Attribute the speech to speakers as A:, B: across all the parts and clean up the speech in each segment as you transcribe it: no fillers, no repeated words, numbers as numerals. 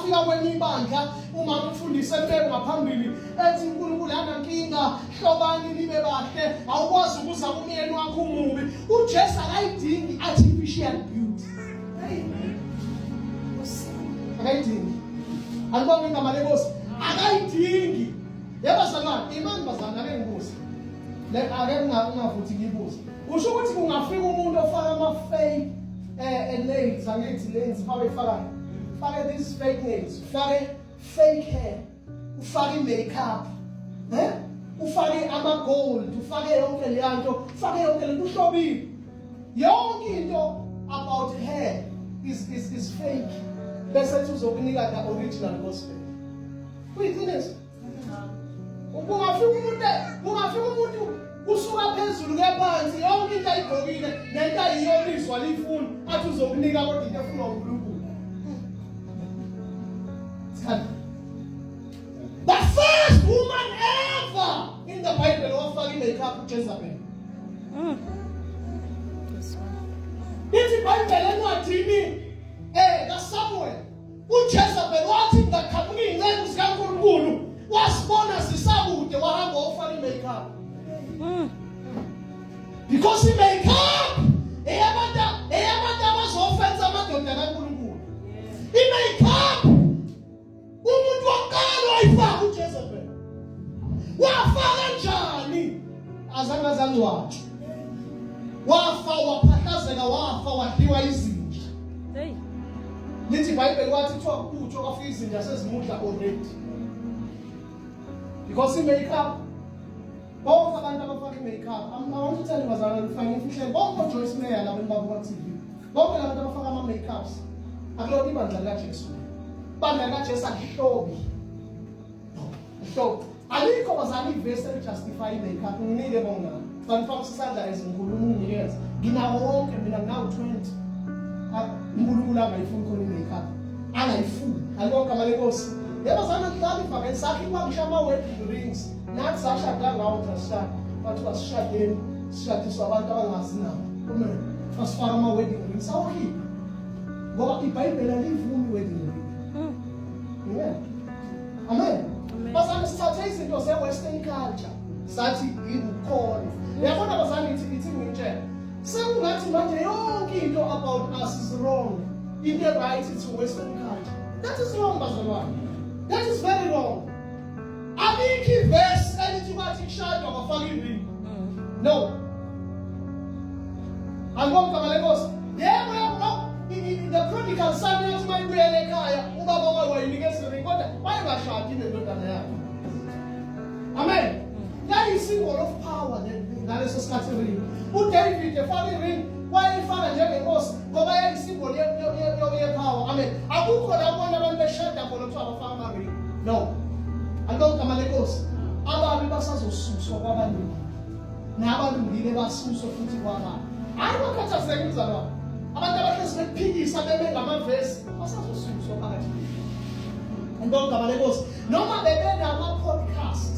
A: Wafika kwenye ibandla umama umfundisi embeke ngaphambili ethi uNkulunkulu anankinga, hlobani nibe bahle, awukwazi ukuza kumyeni wakho umubi. UJesu akayidingi artificial beauty. Akayidingi. Alibonge igama lenkosi. Akayidingi. Yebo bazalwane, imani bazalwane ake ngibuze. Le ake ungavuthi ngibuze. Usho ukuthi kungafika umuntu ofaka ama fake nails, angithi nails fake faka. Fake these fake nails, fake fake hair, ufake makeup. Eh? Ufake ama gold, ufake yonke le nto, ufake yonke le nto uhlobile. Yonke into about hair is fake. Bese ethi uzokunika the original gospel. Kuyiqiniso. Kungafika umuntu kusuka phezulu kephansi yonke into ayigqokile nento ayiyona izwa lifuna athi uzokunika kodwa into efunwa uNkulunkulu. Sikhathi. The first woman ever in the Bible owafaka i-makeup, uJezebel. Ithi iBhayibheli encwadini kaSamuel, uJezebel wathi ngaqhamuka iy'nceku zikaNkulunkulu, wasibona zisakude, wahamba wofaka i-makeup. Because i-makeup eyabantu abazofensa amadoda kaNkulunkulu. I-makeup umuntu wokuqala wayifaka uJezebel. Wafaka njani? Azange azangcwatshwa. Wafa waphahlazeka, wafa wadliwa izinja.
B: Hey.
A: Lithi iBhayibheli wathi kuthiwa kubuthwa kwafika izinja sezimudla already. Because i-makeup, bonke abantu abafaka i-makeup, I want to tell you bazalwane, ngifake ngifihlele bonke oJoyce Meyer labo enibabo kwa-TV, bonke labantu abafaka ama-makeups, akulona ibandla likaJesu. Ibandla likaJesu alihlobi. No, alihlobi. Alikho bazali ivesi eli-justify i-makeup. Nginike bona. Banifaka isandla ezinkulu unginikeza. Nginawo wonke mina, nginawo 20. UNkulunkulu angayifuni khona i-makeup. Angayifuni. Alikho igama lenkosi. Yebo zana kuqala ivangeli sakhe kwangisho ama-wedding rings. Nathi sashada ngawo sashada. Bathi wasishadeni, sishadiswa abantu abangazi nabo. Amen. Basifaka ama-wedding rings awukhipha. Ngoba iBhayibheli alivumi wedding ring. Amen. Amen. Bazalwane, sithathe izinto ze-Western culture sathi yikukholwa. Uyabona bazalwane, ithi ngitshela. Sekungathi manje yonke into about us is wrong. Into right, it's Western culture. That is wrong, bazalwane. That is very wrong. Alikho ivesi elithi kwathi kushadwa kwafaka i-ring. No. Angibonge igama lenkosi. Yebo, no. The prodigal son yathi mayibuyele ekhaya ubaba wayo wayinikeza i-ring kodwa wayengashadi nendodana yakhe. Amen. Yayi-symbol of power ngaleso sikhathi ring. UDavid efaka i-ring wayeyifaka njengenkosi ngoba yayi-symbol ye-power. Amen. Akukho la ubona abantu beshada khona kuthiwa abafaka ama-ring. No. Alibonge igama lenkosi. Ababi basazosuswa kwabalungile. Nabalungile basuswe futhi kwababi. Hayi, bakhathazeke mzalwane. Abantu abahlezi bekuphikisa bebe ngamavesi basazosuswa phakathi kwethu. Alibonge igama lenkosi. Noma bebenama-podcast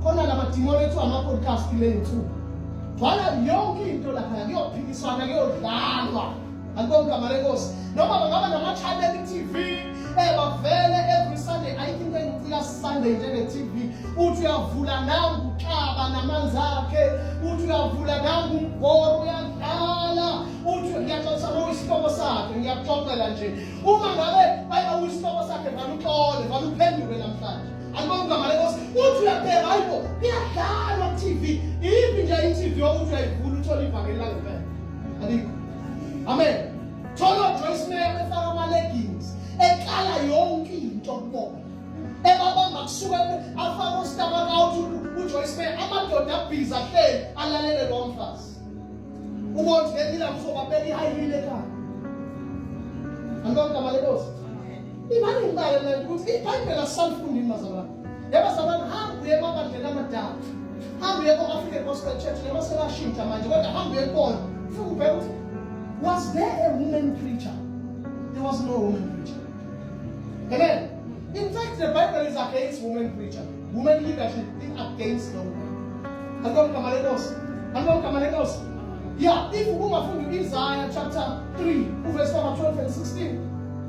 A: khona lamadimoni ethu ama-podcast kule nsuku. Gcwala yonke into lapha, kuyophikiswana, kuyodlalwa. Alibonge igama lenkosi. Noma bangaba nama-channel TV bavele every Sunday, ayikho into engicika Sunday njenge-TV. Uthi uyavula nangu uXaba namanzi akhe, uthi uyavula nangu umbhoro uyadlala, uthi ngiyaxoxa uma uyisihlobo sakhe, ngiyakuxoxela nje. Uma ngabe uyisihlobo sakhe vale uxole, vale uphenduke namhlanje. Alibonge igama lenkosi. Uthi uyabheka, hayibo, kuyadlalwa ku-TV. Iyiphi nje i-TV okuthi uyayivula uthole ivangeli langempela? Alikho. Amen. Thola uJoyce Meyer efaka ama-leggings, ekala yonke into kubona. Ebabamba kusuka afake ustomach out uJoyce Meyer, amadoda abhizi ahleli alalele lo mfazi. Ubona ukuthi ngelinye ilanga uzobabeka i-high heel ekhaya. Alibonge igama lenkosi. Imali ngibale mina ukuthi iBhayibheli asisalifundini bazalwane. Yebo bazalwane, hamba uye emabandleni amadala. Hamba uye ko-African Gospel Church noma sekashintsha manje kodwa hamba uye kubona. Ufike ubheke ukuthi was there a woman preacher? There was no woman preacher. Amen. In fact, the Bible is against women preacher. Women leadership is against the woman. Alibonge igama lenkosi. Alibonge igama lenkosi. Yeah, if ubungafunda u-Isaiah chapter 3, uverse number 12 and 16,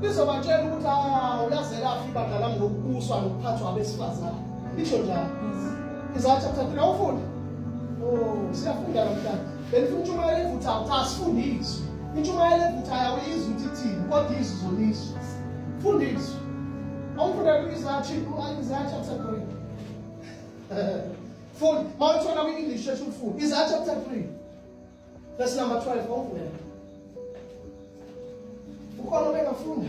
A: lizobatshela ukuthi ah, ulaze lafika ibandla lami ngokubuswa nokuphathwa abesifazane. Isho njalo. Isaiah chapter 3 awufunda. Oh, siyafunda namhlanje. Benifuna intshumayelo evuthayo, cha sifunda izwi. Intshumayelo evuthayo awuyizwi ukuthi ithini, kodwa izwi uzolizwa. Funda izwi. Awufunda ku-Isaiah Isaiah chapter 3. Funda, mawuthola kwi-English church ufunda. Isaiah chapter 3. Verse number 12 awufunda. Ukhona obengafunda?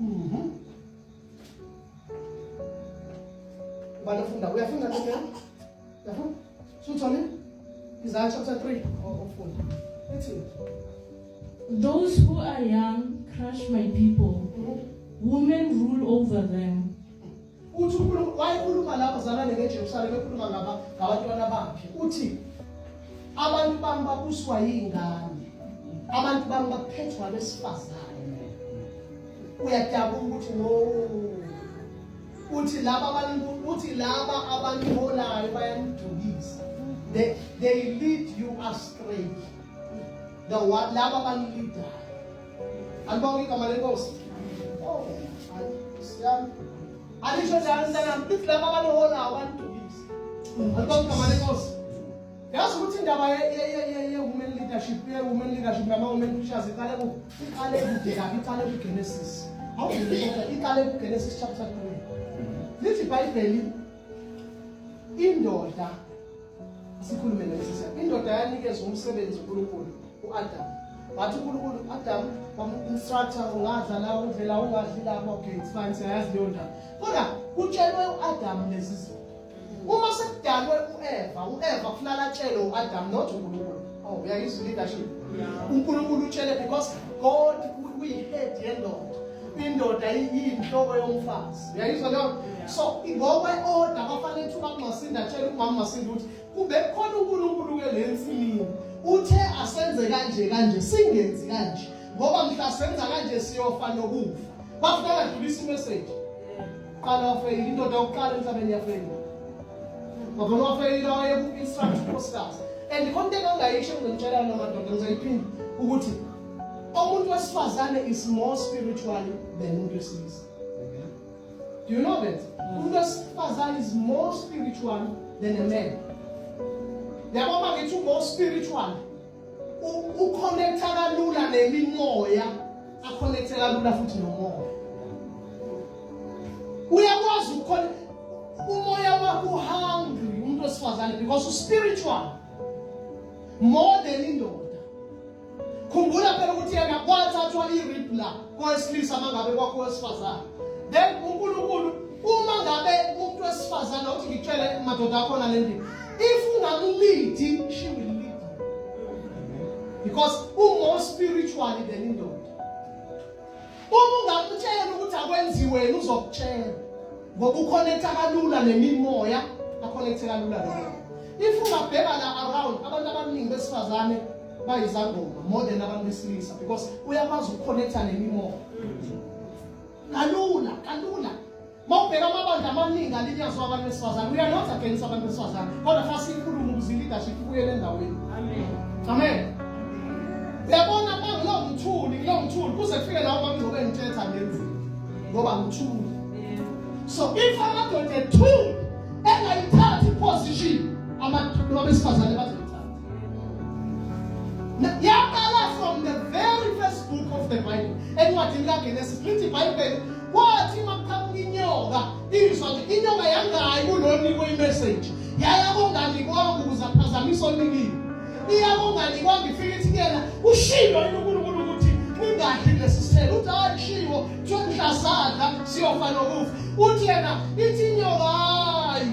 A: Mhm. Ubani ofunda? Uyafunda nje? Uyafunda? Suthole? Isaiah chapter 3 ofunda. Ithi
B: Those who are young crush my people. Women rule over them.
A: Uthi uNkulunkulu wayekhuluma lapho zalane ngeJerusalema ekhuluma ngaba ngabantwana bakhe. Uthi abantu bami babuswa yingane. Abantu bami baphethwa abesifazane. Uyadabuka ukuthi no uthi laba abantu uthi laba abaniholayo bayanidukisa. They lead you astray. The one laba abanileadayo. Alibonge igama lenkosi. Oh, siyami. Alisho njalo mntanami, lithi laba abaniholayo banidukisa. Alibonge igama lenkosi. Yazi ukuthi indaba ye-women leadership, ye-women leadership nama-women preachers iqale ku iqale kude kabi, iqale ku-Genesis. Awuvele iqale ku-Genesis chapter 3. Lithi iBhayibheli indoda Sikhulume nalesi siyalo. Indoda yanikezwa umsebenzi uNkulunkulu uAdam. Wathi uNkulunkulu Adam wamu-instructor ungadla la udle la ungadli lapho okay it's fine siyayazi leyo ndaba. Kodwa kutshelwe uAdam lezi zinto. Uma sekudalwe uEva, uEva kufanele atshele uAdam not uNkulunkulu. Oh, uyayizwa leadership. uNkulunkulu utshele because God uyi-head yendoda. Indoda iyinhloko yomfazi. Uyayizwa leyo? So ngokwe-order bafanele ukuthi ubaba Masinda atshele umama Masinda ukuthi kube khona uNkulunkulu ke le nsimini. Uthe asenze kanje kanje singenzi kanje ngoba mhla senza kanje siyofa nokufa. Bafuneka adlulise imessage. Qala wafeyila indoda yokuqala emhlabeni yafeyila. Wabona wafeyila wayeku-instruct unkosikazi. And khona into engangayisho engizonitshela yona madoda ngizoyiphinda ukuthi umuntu wesifazane is more spiritual than umuntu wesilisa. Do you know that? Umuntu wesifazane is more spiritual than a man. Yabo uma ngithi more spiritual, uconnecta kalula nemimoya, aconnecte kalula futhi nomoya. Uyakwazi ukukhona umoya wakho uhungry umuntu wesifazane because uspiritual more than indoda. Khumbula phela ukuthi yena kwathathwa i-rib la kowesilisa mangabe kwakho owesifazane. Then uNkulunkulu uma ngabe umuntu wesifazane uthi ngitshele madoda akhona le ndima if ungamleadi she will lead you because u-more spiritually than indoda. Uma ungamtshela ukuthi akwenziweni uzokutshela ngoba uconnecta kalula nemimoya aconnecte kalula nomoya. If ungabheka la around abantu abaningi besifazane bayizangoma more than abantu besilisa because uyakwazi ukuconnecta nemimoya kalula kalula. Mawubheka amabandla amaningi alinyazwa abantu besifazane. We are not against abantu besifazane. Kodwa fa sikhulume ukuze leadership ibuyele endaweni. Amen. Amen. Uyabona uma ngilo mthuli, ngilo mthuli kuze kufike la uma ngizobe ngithetha ngenzini. Ngoba ngithuli. So if amadoda ethuli engayithathi position amadoda besifazane bazoyithatha. Yaqala from the very first book of the Bible. Encwadini kaGenesis lithi iBhayibheli kwathi makuqhamuka inyoka izwa nje inyoka yangayi kulonikwe imessage. Yaya konganikwanga ukuze aphazamise onikiwe. Iya konganikwanga ifike ithi kuyena ushilo yini uNkulunkulu ukuthi ningadli kulesi sithelo. Uthi hayi kushiwo kuthiwa mhla sadla siyofa nokufa. Uthi yena ithi inyoka hayi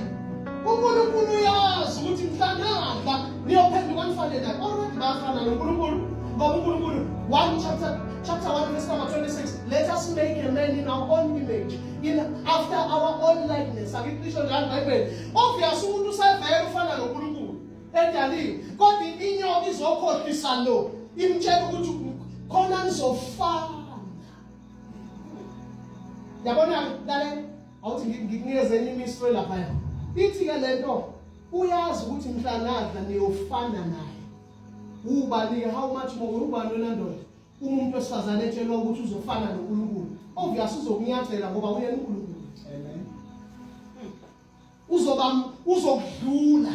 A: uNkulunkulu uyazi ukuthi mhla nadla niyophenduka nifane naye already bayafana noNkulunkulu ngoba uNkulunkulu 1 chapter 1 verse number 26 let us make a man in our own image in after our own likeness akiklisho njalo iBhayibheli obvious umuntu usevele ufana noNkulunkulu edaliwe kodwa inyoka izokhohlisa lo imtshela ukuthi khona nizofana yabona lalela awuthi ngikunikeze enye imiswe laphaya ithi ke lento uyazi ukuthi mhla nadla niyofana naye ubani ke how much more ubani wena ndoda uma umuntu wesifazane etshelwa ukuthi uzofana noNkulunkulu Obvious uzokunyathela ngoba uyena uNkulunkulu. Amen. Uzoba uzokudlula.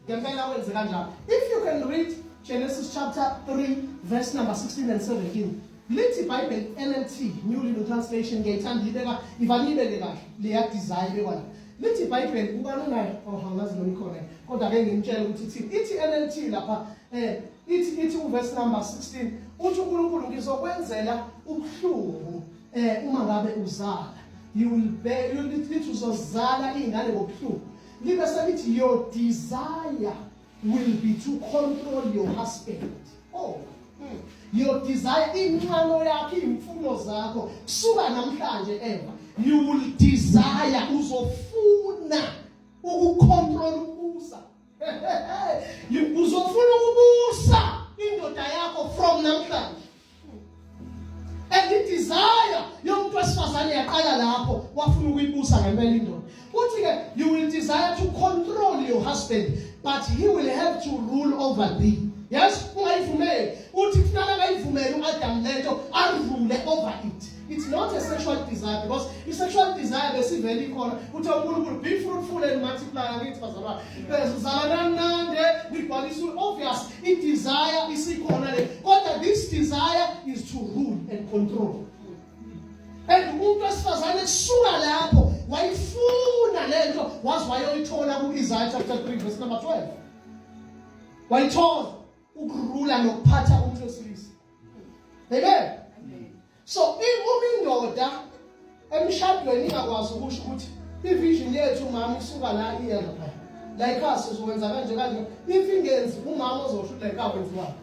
A: Ngempela wenze kanjalo. If you can read Genesis chapter 3 verse number 16 and 17. Lithi iBhayibheli NLT, New Living Translation, ngiyayithanda ibeka ivalile kahle leya desire ibekwa la. Lithi iBhayibheli ubani unayo? Oh angazi noma ikhona. Kodwa ke ngimtshela ukuthi ithini. Ithi NLT lapha ithi ithi uverse number 16 uthi uNkulunkulu ngizokwenzela ubuhlungu uma ngabe uzala. You will bear you lithi uzozala izingane ngobuhlungu. Libe selithi your desire will be to control your husband. Oh. Your desire inxano yakho imfuno zakho kusuka namhlanje Eva you will desire uzofuna ukucontrol ukubusa. Uzofuna ukubusa indoda yakho from namhlanje. And the desire yomuntu wesifazane yaqala lapho wafuna ukuyibusa ngempela indoda. Uthi ke you will desire to control your husband but he will have to rule over thee. Yes, ungayivumeli. Uthi kufanele angayivumeli uAdam lento arule over it. It's not a sexual desire because i-sexual desire besivele ikhona. Uthe uNkulunkulu be fruitful and multiply angithi bazalwane. Zalanani nande nigcwalise obvious i-desire isikhona le. Kodwa this desire is to rule and control. And umuntu wesifazane kusuka lapho wayifuna lento waze wayoyithola ku-Isaiah chapter 3 verse number 12. Wayithola ukurula nokuphatha umuntu wesilisa. Amen. So uma indoda emshadweni ingakwazi ukusho ukuthi ivision yethu mama isuka la iye lapha. La ekhaya sizokwenza kanje kanje. If ingenzi umama ozosho ukuthi la ekhaya kwenziwani.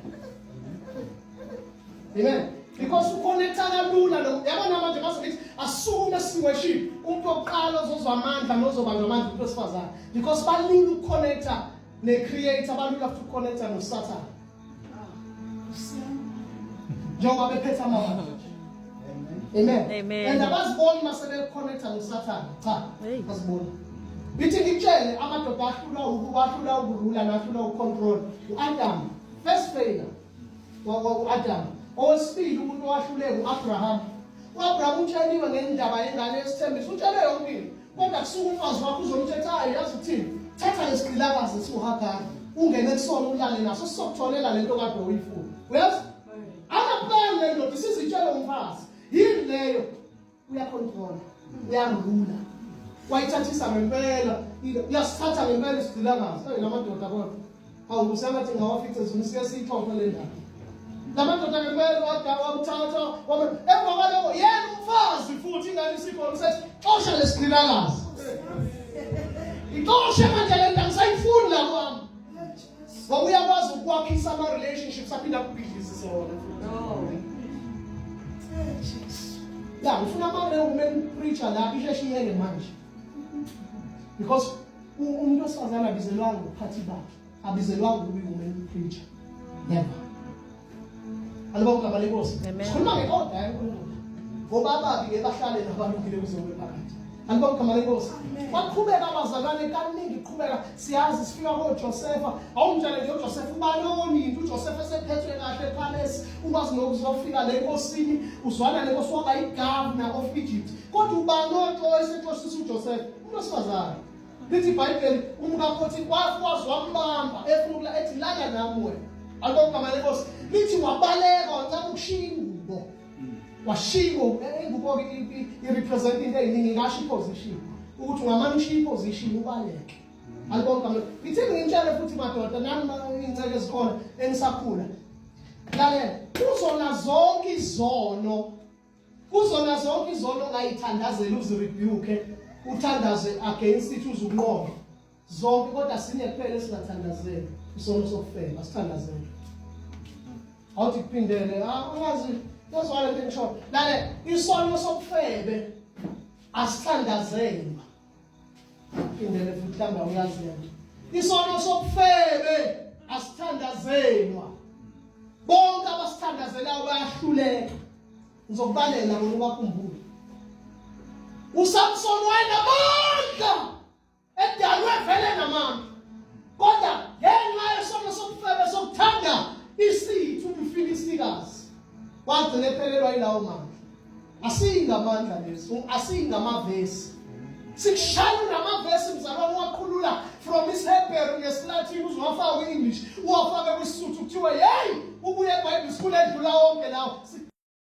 A: Amen. Because uconnecta kalula lo yabona manje mase ngithi asukume siworship umuntu wokuqala ozozwa amandla nozobanjwa amandla umuntu wesifazane because balula ukuconnecta ne-creator balula futhi ukuconnecta noSathane. Njengoba bephethe amabandla. Amen.
B: Amen.
A: And abaziboni mase beconnecta noSathane. Cha,
B: Hey.
A: baziboni. Ithi ngitshele amadoda ahlulwa ukuba ahlulwa ukurula nahlulwa ukucontrol. uAdam first failure wa-Adam. Owesibili umuntu owahluleka uAbraham. uAbraham utsheliwe ngendaba yengane yesithembiso, utshelwe yonke into. Kodwa kusuka umfazi wakho uzomthetha hayi yazi ukuthini? Thatha lesigqilakazi esiwuHagari ungene kusona ulale naso sizokutholela lento kade uyifuna. Uyazi? Akaplan le ndoda isizitshele umfazi. Yini leyo? Uyacontrola, uyarula. Wayithathisa ngempela, uyasithatha ngempela isigqilakazi. Hey lamadoda kodwa. Hawu usengathi ngawafica ezweni sike siyixoxe le ndaba. Lamadoda ngempela wamthatha emva kwaloko yena umfazi futhi ingane isikhona usethi xosha lesigqilakazi. Ixoshe manje le nto angisayifuni la kwami. Ngoba uyakwazi ukwakhisa ama-relationships aphinde akubhidlizise wona futhi. Ya ngifuna ama-women preacher la isheshe iyeke manje. Because umuntu wesifazane abizelwanga ukuphatha ibandla, abizelwanga ukuba i-woman preacher. Never. Alibonke igama lenkosi.
B: Amen.
A: Sikhuluma nge-order yaNkulunkulu. Ngoba ababi ngeke bahlale nabalungile kuze kube phakade. Alibonke igama lenkosi. Kwaqhubeka abazalwane kaningi qhubeka siyazi sifika koJosefa. Awungitshele nje uJosefa ubani into uJosefa esephethwe kahle epalace ukwazi nokuzofika le nkosini uzwana lenkosi waba igovernor of Egypt. Kodwa ubani oxoshisa uJosefa? Umuntu wesifazane. Lithi iBhayibheli umkaPotifa wakwazi wambamba efuna ukula ethi lala nami wena. Alibonke igama lenkosi. Lithi wabaleka wancama ukushiya ingubo. Washiya ingubo, ingubo-ke i-represent into ey'ningi ingasho iposition. Ukuthi ungamane ushiye iposition ubaleke. Alibonke igama. Ngithini ngintshele futhi madoda nani iy'nceke ezikhona enisakhula. Lalela, kuzona zonke izono Kuzona zonke izono ongayithandazela uzirebuke, uthandaze against it uze unqobe. Zonke kodwa sinye kuphela esingathandazeli, isono sokufeba sithandazele. Awuthi kuphindele, angazi yazwala into engisho. Lale isono sokufebe asithandazelwa. Phindele futhi mhlawumbe awuyazi lento. Isono sokufebe asithandazelwa. Bonke abasithandazelayo bayahluleka. Ngizokubalela wena ubakhumbule. uSamson wayenamandla edalwe vele namandla. Kodwa ngenxa yesono sokufebe sokuthanda isithu umfilisikazi wagcina ephelelwa yilawo mandla. Asiyingamandla lezi, asiyingamavesi. Sikushaya unamavesi mzalwane uwakhulula from isiHebheru ngesiLatin uze uwafake kwi-English, uwafake kwiSuthu kuthiwe hey ubuye eBible school edlula wonke lawo.